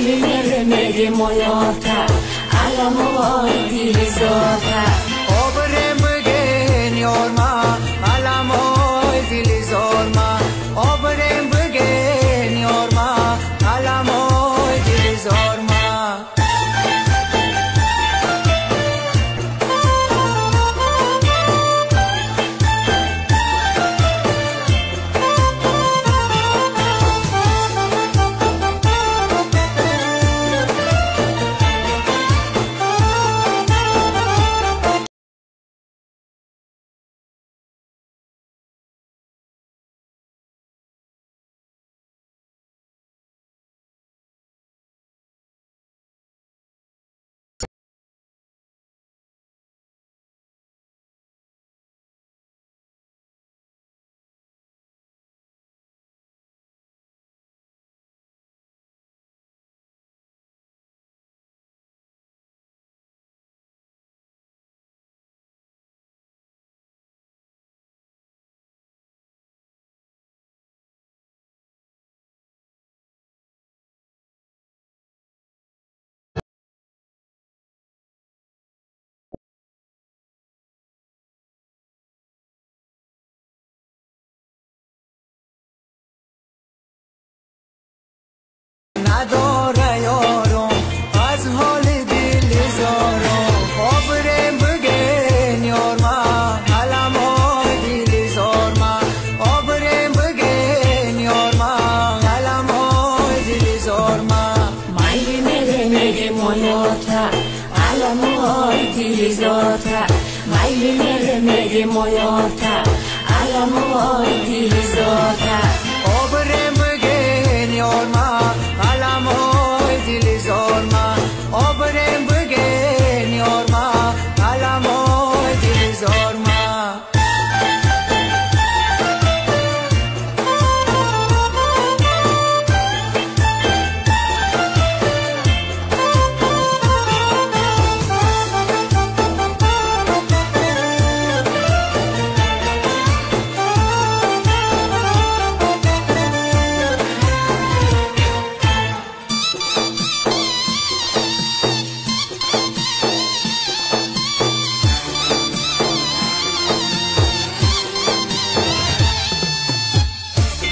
Майли мере меге моёта, аламой дилизота. Обрем бген ёрма, аламой дилизорма. Обрем бген ёрма, аламой дилизорма. Надора ёром аз ҳоли дили зором. Обрем бген ёрма, аламой дили зорма. Обрем бген ёрма, аламой дили зорма. Майли мере меге моёта, аламой дилизота. Майли мере меге моёта, аламой дилизота. Обрем бген ёрма, аламой дилизорма. Обрем бген ёрма, аламой дилизорма.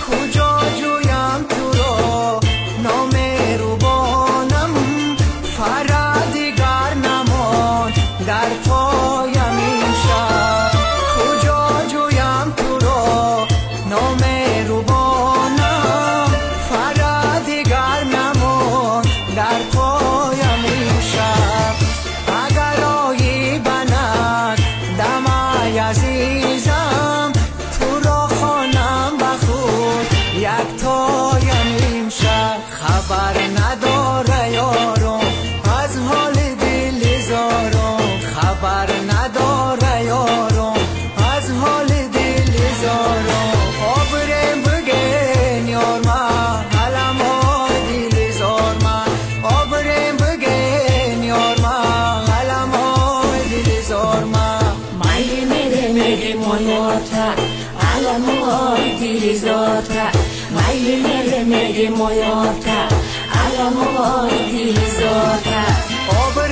Куҷо ҷӯям туро номерубонам, фара дигар намонд дар поям имшаб. Куҷо ҷӯям туро номерубонам, фара дигар намонд дар поям имшаб. Агар оӣ ба наздамай азизам, туро хонам ба худ яктоям имшаб. Хабар надора ёром аз ҳоли дили зором. Хабар надора ёром аз ҳоли дили зором. Обрем бген ёрма, аламой дили зорма. Обрем бген ёрма, аламой дили зорма. Майли мере меге моёта, аламой дилизота. Майли мере меге моёта, аламой дилизота. Обрем